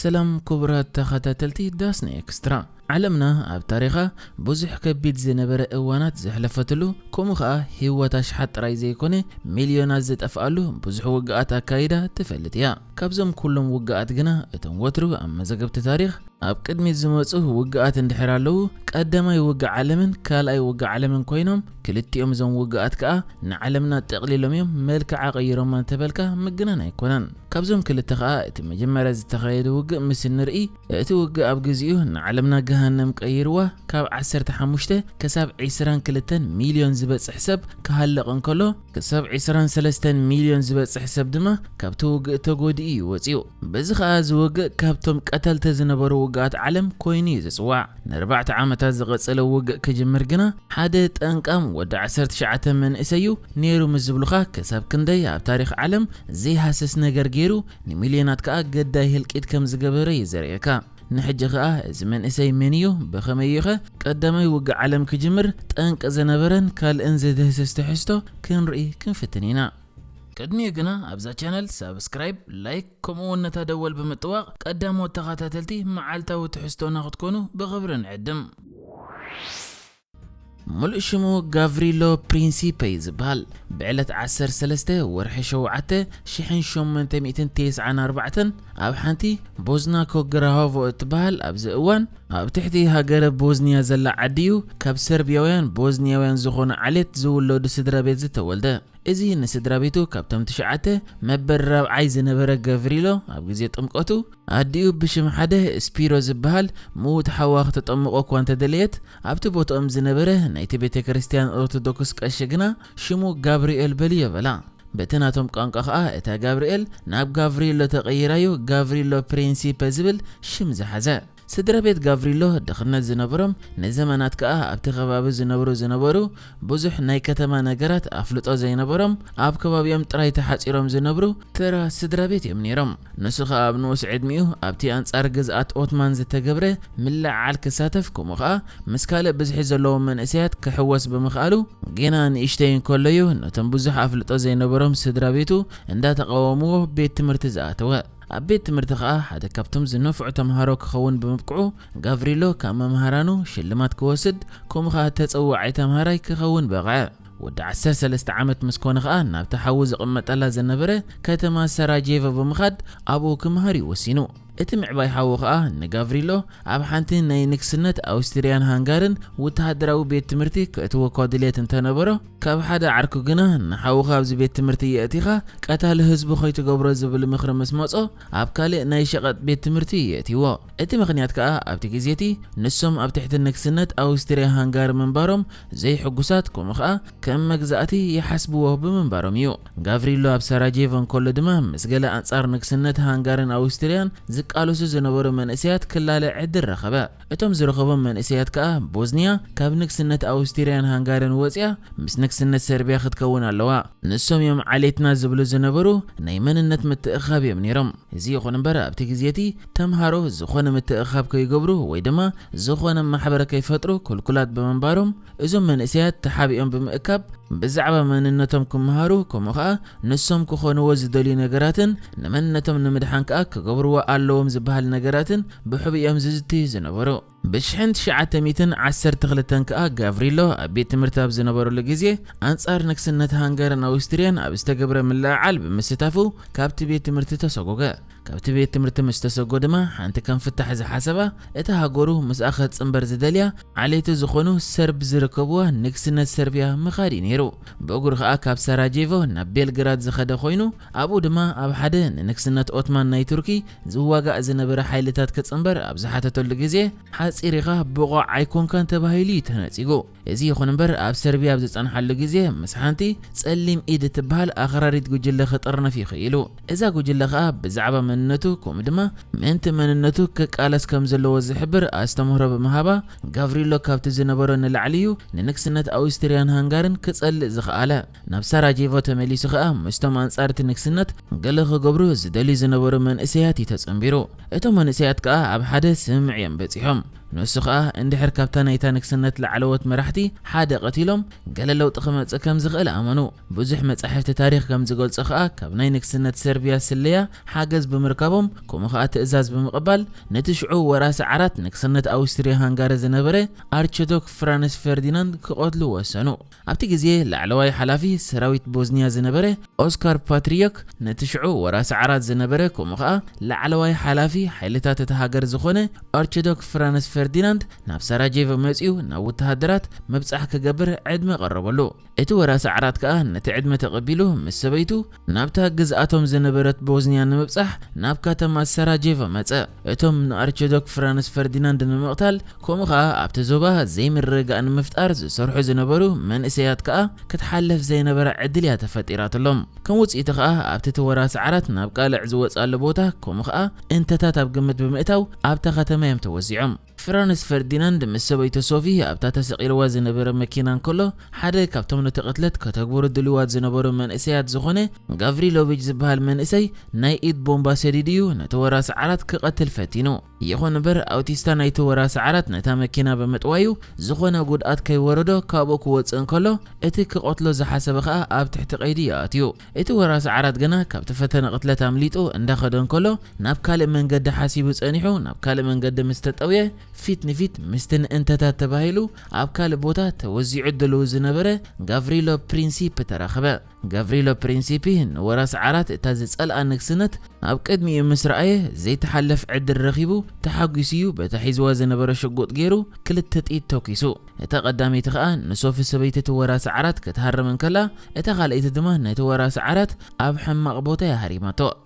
ሰላም ክቡራት ተኸታተልቲ ዳስና ኤክስትራ። ዓለምና ኣብ ታሪኻ ብዙሕ ከቢድ ዝነበረ እዋናት ዘሕለፈትሉ፣ ከምኡ ኸኣ ህይወት ኣሽሓት ጥራይ ዘይኮነ ሚልዮናት ዝጠፍኣሉ ብዙሕ ውግኣት ኣካይዳ ትፈልጥ እያ። ካብዞም ኩሎም ውግኣት ግና እቶም ወትሩ ኣብ መዘገብቲ ታሪኽ ኣብ ቅድሚት ዝመጹ ውግኣት እንድሕር ኣለዉ፣ ቀዳማይ ውግእ ዓለምን ካልኣይ ውግእ ዓለምን ኮይኖም፣ ክልቲኦም እዞም ውግኣት ከኣ ንዓለምና ጠቕሊሎም እዮም መልክዓ ቀይሮማ እንተበልካ ምግናን ኣይኮነን። ካብዞም ክልተ ከኣ እቲ መጀመርያ ዝተኻየደ ውግእ ምስ እንርኢ፣ እቲ ውግእ ኣብ ግዚኡ ንዓለምና ገሃነም ቀይርዋ፣ ካብ ዓሰርተ ሓሙሽተ ክሳብ ዒስራን ክልተን ሚልዮን ዝበጽሕ ሰብ ክሃልቕ እንከሎ፣ ክሳብ ዒስራን ሰለስተን ሚልዮን ዝበጽሕ ሰብ ድማ ካብቲ ውግእ ተጎዲኡ እዩ ወጺኡ። በዚ ኸኣ እዚ ውግእ ካብቶም ቀተልቲ ዝነበሩ ውግኣት ዓለም ኮይኑ እዩ ዝጽዋዕ። ንኣርባዕተ ዓመታት ዝቐጸለ ውግእ ክጅምር ግና ሓደ ጠንቃም ወዲ ዓሰርተ ትሽዓተ መንእሰይ እዩ ነይሩ ምስ ዝብሉኻ፣ ክሳብ ክንደይ ኣብ ታሪኽ ዓለም ዘይሃስስ ነገር ገይሩ፣ ንሚልዮናት ከኣ ገዳይ ህልቂት ከም ዝገበረ እዩ ዘርእየካ። ንሕጂ ኸኣ እዚ መንእሰይ መን እዩ? ብኸመይ እዩ ኸ ቀዳማይ ውግእ ዓለም ክጅምር ጠንቂ ዝነበረን ካልእን ዘድህስስ ትሕዝቶ ክንርኢ ክንፍትን ኢና። ቅድሚኡ ግና ኣብዛ ቻነል ሳብስክራይብ፣ ላይክ፣ ከምኡ እውን ነታ ደወል ብምጥዋቕ ቀዳሞት ተኸታተልቲ መዓልታዊ ትሕዝቶና ክትኮኑ ብኽብሪ ንዕድም። ሙሉእ ሽሙ ጋቭሪሎ ፕሪንሲፐ እዩ ዝበሃል። ብዕለት ዓሰርተ ሰለስተ ወርሒ ሸውዓተ ሽሕን ሸሞንተ ሚእትን ተስዓን ኣርባዕተን ኣብ ሓንቲ ቦዝናኮ ግራሆቮ እትበሃል ኣብዚ እዋን ኣብ ትሕቲ ሃገረ ቦዝኒያ ዘላ ዓዲ እዩ ካብ ሰርብያውያን ቦዝኒያውያን ዝኾኑ ዓሌት ዝውለዱ ስድራ ቤት ዝተወልደ። እዚ ንስድራ ቤቱ ካብቶም ትሽዓተ መበል ራብዓይ ዝነበረ ጋቭሪሎ ኣብ ግዜ ጥምቀቱ ኣዲኡ ብሽም ሓደ ስፒሮ ዝበሃል ምዉት ሓዋ ክተጠምቖ እኳ እንተደለየት፣ ኣብቲ ቦትኦም ዝነበረ ናይቲ ቤተ ክርስቲያን ኦርቶዶክስ ቀሺ ግና ሽሙ ጋብርኤል በልዮ በላ። በቲ ናቶም ቋንቋ ኸኣ እታ ጋብርኤል ናብ ጋቭሪሎ ተቐይራዩ ጋቭሪሎ ፕሪንሲፐ ዝብል ሽም ዝሓዘ። ስድራ ቤት ጋቭሪሎ ድኽነት ዝነበሮም፣ ንዘመናት ከኣ ኣብቲ ከባቢ ዝነብሩ ዝነበሩ ብዙሕ ናይ ከተማ ነገራት ኣፍልጦ ዘይነበሮም፣ ኣብ ከባቢኦም ጥራይ ተሓጺሮም ዝነብሩ ተራ ስድራ ቤት እዮም ነይሮም። ንሱ ኸኣ ኣብ ንኡስ ዕድሚኡ ኣብቲ ኣንጻር ግዝኣት ኦትማን ዝተገብረ ምልዕዓል ክሳተፍ፣ ከምኡ ኸኣ ምስ ካልእ ብዝሒ ዘለዎም መንእሰያት ክሕወስ ብምኽኣሉ፣ ጌና ንእሽተይ እንከሎ እዩ ነቶም ብዙሕ ኣፍልጦ ዘይነበሮም ስድራ ቤቱ እንዳተቓወምዎ ቤት ትምህርቲ ዝኣተወ። ኣብ ቤት ትምህርቲ ኸኣ ሓደ ካብቶም ዝነፍዑ ተምሃሮ ክኸውን ብምብቅዑ፣ ጋቭሪሎ ካብ መምሃራኑ ሽልማት ክወስድ፣ ከምኡ ኸኣ ተጸዋዓይ ተምሃራይ ክኸውን በቕዐ። ወዲ ዓሰርተ ሰለስተ ዓመት ምስ ኮነ ኸኣ ናብታ ሓዉ ዝቕመጠላ ዝነበረ ከተማ ሰራጄቮ ብምኻድ ኣብኡ ክመሃር እዩ ወሲኑ። እቲ ምዕባይ ሓዉ ኸኣ ንጋቭሪሎ ኣብ ሓንቲ ናይ ንግስነት ኣውስትርያን ሃንጋርን ወተሃደራዊ ቤት ትምህርቲ ከእትወ እኳ ድልየት እንተነበሮ፣ ካብ ሓደ ዓርኩ ግና ንሓውኻ ኣብዚ ቤት ትምህርቲ የእቲኻ ቀታሊ ህዝቢ ከይትገብሮ ዝብል ምኽሪ ምስ መጾ፣ ኣብ ካልእ ናይ ሸቐጥ ቤት ትምህርቲ የእትይዎ። እቲ ምኽንያት ከኣ ኣብቲ ግዜ እቲ ንሶም ኣብ ትሕቲ ንግስነት ኣውስትርያ ሃንጋሪ ምንባሮም ዘይሕጉሳት፣ ከምኡ ከኣ ከም መግዛእቲ ይሓስብዎ ብምንባሮም እዩ። ጋቭሪሎ ኣብ ሳራጄቮ እንከሎ ድማ ምስ ገለ ኣንጻር ንግስነት ሃንጋርን ኣውስትርያን ዝቃለሱ ዝነበሩ መንእሰያት ክላለ ዕድል ረኸበ። እቶም ዝረኸቦም መንእሰያት ከኣ ቦዝንያ ካብ ንግስነት ኣውስትርያን ሃንጋርን ወጽያ ምስ ንግስነት ሰርብያ ክትከውን ኣለዋ። ንሶም እዮም ዓሌትና ዝብሉ ዝነበሩ ናይ መንነት ምትእኽኻብ እዮም ነይሮም። እዚ ይኹን እምበር ኣብቲ ግዜ እቲ ተምሃሮ ዝኾነ ምትእኽኻብ ከይገብሩ ወይ ድማ ዝኾነ ማሕበር ከይፈጥሩ ክልኩላት ብምንባሮም እዞም መንእሰያት ተሓቢኦም ብምእካብ ብዛዕባ መንነቶም ክመሃሩ ከምኡ ኸኣ ንሶም ክኾንዎ ዝደልዩ ነገራትን ንመንነቶም ንምድሓን ከኣ ክገብርዎ ኣለዎም ዝበሃል ነገራትን ብሕቡእ እዮም ዝዝትዩ ዝነበሩ። ብሽሕን ትሽዓተ ሚእትን ዓሰርተ ክልተን ከኣ ጋቭሪሎ ኣብ ቤት ትምህርቲ ኣብ ዝነበረሉ ግዜ ኣንጻር ንግስነት ሃንጋርን ኣውስትርያን ኣብ ዝተገብረ ምልዕዓል ብምስታፉ ካብቲ ቤት ትምህርቲ ተሰጎገ። ካብቲ ቤት ትምህርቲ ምስ ተሰጎ ድማ ሓንቲ ከም ፍታሕ ዝሓሰባ እታ ሃገሩ ምስኣ ከጽንበር ዝደልያ ዓሌቱ ዝኾኑ ሰርብ ዝርከብዋ ንግስነት ሰርብያ ምኻድ እዩ ነይሩ። ብእግሩ ኸኣ ካብ ሳራጄቮ ናብ ቤልግራድ ዝኸደ ኮይኑ ኣብኡ ድማ ኣብ ሓደ ንንግስነት ኦትማን ናይ ቱርኪ ዝዋጋእ ዝነበረ ሓይልታት ክጽንበር ኣብ ዝሓተተሉ ግዜ ሓጺር ኢኻ ብቑዕ ኣይኮንካን ተባሂሉ እዩ ተነጺጉ። እዚ ይኹን እምበር ኣብ ሰርብያ ኣብ ዝጸንሓሉ ግዜ ምስ ሓንቲ ጸሊም ኢድ እትበሃል ኣኽራሪት ጉጅለ ክጥርነፍ እዩ ክኢሉ። እዛ ጉጅለ ኸኣ ብዛዕባ መንነቱ ከምኡ ድማ ምእንቲ መንነቱ ክቃለስ ከም ዘለዎ ዝሕብር ኣስተምህሮ ብምሃባ ጋቭሪሎ ካብቲ ዝነበሮ ንላዕሊ እዩ ንንግስነት ኣውስትርያን ሃንጋርን ክጸልእ ዝኸኣለ። ናብ ሳራጄቮ ተመሊሱ ኸኣ ምስቶም ኣንጻርቲ ንግስነት ገለ ክገብሩ ዝደልዩ ዝነበሩ መንእሰያት እዩ ተጸንቢሩ። እቶም መንእሰያት ከኣ ኣብ ሓደ ስምምዕ እዮም በጺሖም። ንሱ ከኣ እንድሕር ካብታ ናይታ ንግስነት ላዕለዎት መራሕቲ ሓደ ቀቲሎም፣ ገለ ለውጢ ክመጽእ ከም ዝኽእል ኣመኑ። ብዙሕ መጻሕፍቲ ታሪኽ ከም ዝገልጾ ከኣ፣ ካብ ናይ ንግስነት ሰርቢያ ስለያ ሓገዝ ብምርካቦም፣ ከምኡ ከኣ ትእዛዝ ብምቕባል፣ ነቲ ሽዑ ወራሲ ዓራት ንግስነት ኣውስትርያ ሃንጋሪ ዝነበረ ኣርችዶክ ፍራንስ ፈርዲናንድ ክቐትሉ ወሰኑ። ኣብቲ ግዜ ላዕለዋይ ሓላፊ ሰራዊት ቦዝኒያ ዝነበረ ኦስካር ፓትሪዮክ፣ ነቲ ሽዑ ወራሲ ዓራት ዝነበረ፣ ከምኡ ከኣ ላዕለዋይ ሓላፊ ሓይልታት እታ ሃገር ዝኾነ ኣርችዶክ ፍራንስ ፈርዲናንድ፣ ናብ ሳራጄቮ መጺኡ ናብ ወተሃደራት ምብጻሕ ክገብር ዕድመ ቀረበሉ። እቲ ወራሲ ዓራት ከኣ ነቲ ዕድመ ተቐቢሉ፣ ምስ ሰበይቱ ናብታ ግዝኣቶም ዝነበረት ቦዝኒያ ንምብጻሕ ናብ ከተማ ሳራጄቮ መጸ። እቶም ንኣርችዶክ ፍራንስ ፈርዲናንድ ንምቕታል፣ ከምኡ ከኣ ኣብቲ ዞባ ዘይምርግጋእ ንምፍጣር ዝሰርሑ ዝነበሩ መንእሰያት ከኣ፣ ክትሓልፍ ዘይነበራ ዕድል እያ ተፈጢራትሎም። ከም ውጽኢቱ ከኣ፣ ኣብቲ እቲ ወራሲ ዓራት ናብ ቃልዕ ዝወጻሉ ቦታ፣ ከምኡ ከኣ እንተታት ኣብ ግምት ብምእታው፣ ኣብታ ከተማ እዮም ተወዚዖም። ፍራንስ ፈርዲናንድ ምስ ሰበይቱ ሶፊ ኣብታ ተሰቒልዋ ዝነበረ መኪና እንከሎ፣ ሓደ ካብቶም ነቲ ቅትለት ከተግብሩ ድልዋት ዝነበሩ መንእሰያት ዝኾነ ጋቭሪሎቪች ዝበሃል መንእሰይ ናይ ኢድ ቦምባ ሰዲዱ እዩ ነቲ ወራሲ ዓራት ክቐትል ፈቲኑ። ይኹን እምበር፣ ኣውቲስታ ናይቲ ወራሲ ዓራት ነታ መኪና ብምጥዋዩ ዝኾነ ጉድኣት ከይወረዶ ካብኡ ክወጽእ እንከሎ፣ እቲ ክቐትሎ ዝሓሰበ ከኣ ኣብ ትሕቲ ቀይዲ ይኣትዩ። እቲ ወራሲ ዓራት ግና ካብቲ ፈተነ ቅትለት ኣምሊጡ እንዳኸደ እንከሎ፣ ናብ ካልእ መንገዲ ሓሲቡ ጸኒሑ፣ ናብ ካልእ መንገዲ ምስ ተጠውየ፣ ፊት ንፊት ምስቲ ንእንተታት ተባሂሉ ኣብ ካልእ ቦታ ተወዚዑ ድልው ዝነበረ ጋቭሪሎ ፕሪንሲፕ ተራኸበ። ጋቭሪሎ ፕሪንሲፒ ንወራሲ ዓራት እታ ዝጸልኣ ንግስነት ኣብ ቅድሚኡ ምስ ረኣየ፣ ዘይተሓለፍ ዕድል ረኺቡ ተሓጒሱ እዩ በታ ሒዝዋ ዝነበረ ሽጉጥ ገይሩ ክልተ ጥይት ተኲሱ። እታ ቀዳመይቲ ከኣ ንሶፊ ሰበይቲ እቲ ወራሲ ዓራት ክትሃርም እንከላ፣ እታ ካልኣይቲ ድማ ነቲ ወራሲ ዓራት ኣብ ሕማቕ ቦታ እያ ሃሪማቶ።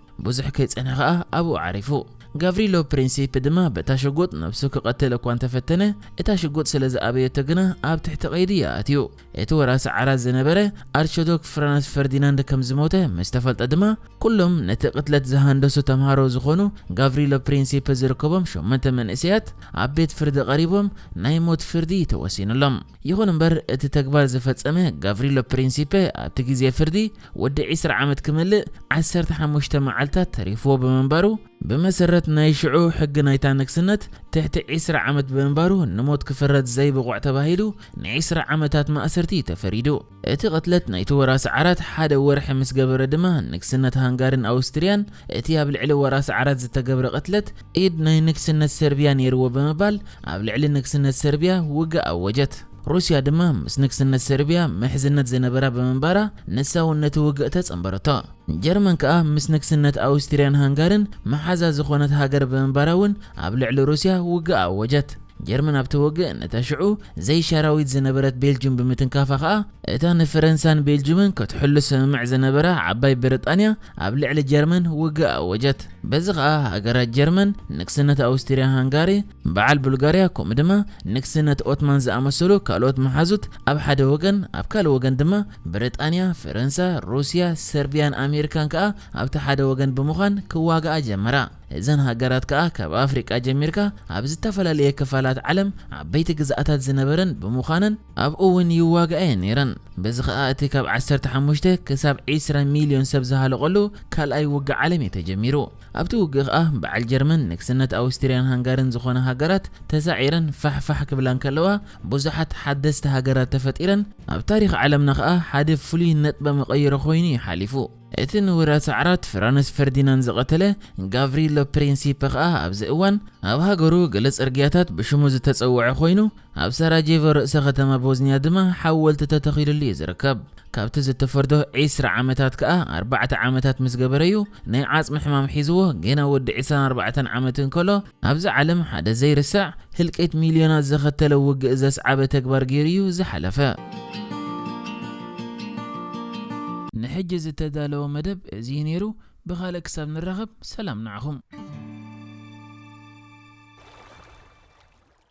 ብዙሕ ከይጸንሐ ከኣ ኣብኡ ዓሪፉ። ጋቭሪሎ ፕሪንሲፕ ድማ በታ ሽጉጥ ነብሱ ክቐትል እኳ እንተፈተነ፣ እታ ሽጉጥ ስለ ዝኣበየቶ ግና ኣብ ትሕቲ ቀይዲ ይኣትዩ። እቲ ወራሲ ዓራት ዝነበረ ኣርችዶክ ፍራንስ ፈርዲናንድ ከም ዝሞተ ምስ ተፈልጠ ድማ፣ ኩሎም ነቲ ቅትለት ዝሃንደሱ ተምሃሮ ዝኾኑ ጋቭሪሎ ፕሪንሲፕ ዝርከቦም ሸሞንተ መንእሰያት ኣብ ቤት ፍርዲ ቀሪቦም ናይ ሞት ፍርዲ ተወሲኑሎም። ይኹን እምበር፣ እቲ ተግባር ዝፈጸመ ጋቭሪሎ ፕሪንሲፐ ኣብቲ ግዜ ፍርዲ ወዲ ዕስራ ዓመት ክመልእ ዓሰርተ ሓሙሽተ መዓልታት ተሪፍዎ ብምንባሩ፣ ብመሰረት ናይ ሽዑ ሕጊ ናይታ ንግስነት፣ ትሕቲ ዕስራ ዓመት ብምንባሩ ንሞት ክፍረድ ዘይብቑዕ ተባሂሉ ንዕስራ ዓመታት ማእሰርቲ እዩ ተፈሪዱ። እቲ ቅትለት ናይቲ ወራሲ ዓራት ሓደ ወርሒ ምስ ገበረ ድማ፣ ንግስነት ሃንጋርን ኣውስትርያን እቲ ኣብ ልዕሊ ወራሲ ዓራት ዝተገብረ ቅትለት ኢድ ናይ ንግስነት ሰርቢያ ነይርዎ ብምባል ኣብ ልዕሊ ንግስነት ሰርቢያ ውግእ ኣወጀት። ሩስያ ድማ ምስ ንግስነት ሰርቢያ ምሕዝነት ዝነበራ ብምንባራ፣ ንሳ እውን ነቲ ውግእ ተጸንበረቶ። ጀርመን ከኣ ምስ ንግስነት ኣውስትርያን ሃንጋርን መሓዛ ዝኾነት ሃገር ብምንባራ እውን ኣብ ልዕሊ ሩስያ ውግእ ኣወጀት። ጀርመን ኣብቲ ውግእ ነታ ሽዑ ዘይሻራዊት ዝነበረት ቤልጅም ብምትንካፋ ከኣ፣ እታ ንፈረንሳን ቤልጅምን ክትሕሉ ስምምዕ ዝነበራ ዓባይ ብሪጣንያ ኣብ ልዕሊ ጀርመን ውግእ ኣወጀት። በዚ ከኣ ሃገራት ጀርመን፣ ንግስነት ኣውስትርያ ሃንጋሪ፣ በዓል ቡልጋርያ፣ ከምኡ ድማ ንግስነት ኦትማን ዝኣመሰሉ ካልኦት መሓዙት ኣብ ሓደ ወገን፣ ኣብ ካልእ ወገን ድማ ብሪጣንያ፣ ፈረንሳ፣ ሩስያ፣ ሰርቢያን ኣሜሪካን ከኣ ኣብቲ ሓደ ወገን ብምዃን ክዋግኣ ጀመራ። እዘን ሃገራት ከኣ ካብ ኣፍሪቃ ጀሚርካ ኣብ ዝተፈላለየ ክፋላት ዓለም ዓበይቲ ግዝኣታት ዝነበረን ብምዃነን ኣብኡ እውን ይዋግኣ እየን ነይረን። በዚ ከኣ እቲ ካብ ዓሰርተ ሓሙሽተ ክሳብ ዕስራ ሚልዮን ሰብ ዝሃለቐሉ ካልኣይ ውግእ ዓለም እዩ ተጀሚሩ። ኣብቲ ውግእ ከኣ በዓል ጀርመን፣ ንግስነት ኣውስትርያን ሃንጋርን ዝኾና ሃገራት ተሳዒረን ፋሕፋሕ ክብላ እንከለዋ፣ ብዙሓት ሓደስቲ ሃገራት ተፈጢረን። ኣብ ታሪኽ ዓለምና ከኣ ሓደ ፍሉይ ነጥበ መቐይሮ ኮይኑ እዩ ሓሊፉ። እቲ ንወራሲ ዓራት ፍራንስ ፈርዲናንድ ዝቐተለ ጋቭሪሎ ፕሪንሲፐ ከኣ ኣብዚ እዋን ኣብ ሃገሩ ገለ ጽርግያታት ብሽሙ ዝተጸውዐ ኮይኑ፣ ኣብ ሳራጄቮ ርእሰ ከተማ ቦዝኒያ ድማ ሓወልቲ ተተኺሉሉ እዩ ዝርከብ። ካብቲ ዝተፈርዶ ዕስራ ዓመታት ከኣ ኣርባዕተ ዓመታት ምስ ገበረዩ ናይ ዓጽሚ ሕማም ሒዝዎ፣ ገና ወዲ ዕስራን ኣርባዕተን ዓመት እንከሎ ኣብዚ ዓለም ሓደ ዘይርሳዕ ህልቂት ሚልዮናት ዘኸተለ ውግእ ዘስዓበ ተግባር ገይሩ እዩ ዝሓለፈ። ንሕጂ ዝተዳለወ መደብ እዚ እዩ ነይሩ። ብኻልእ ክሳብ ንራኸብ፣ ሰላም ንዓኹም።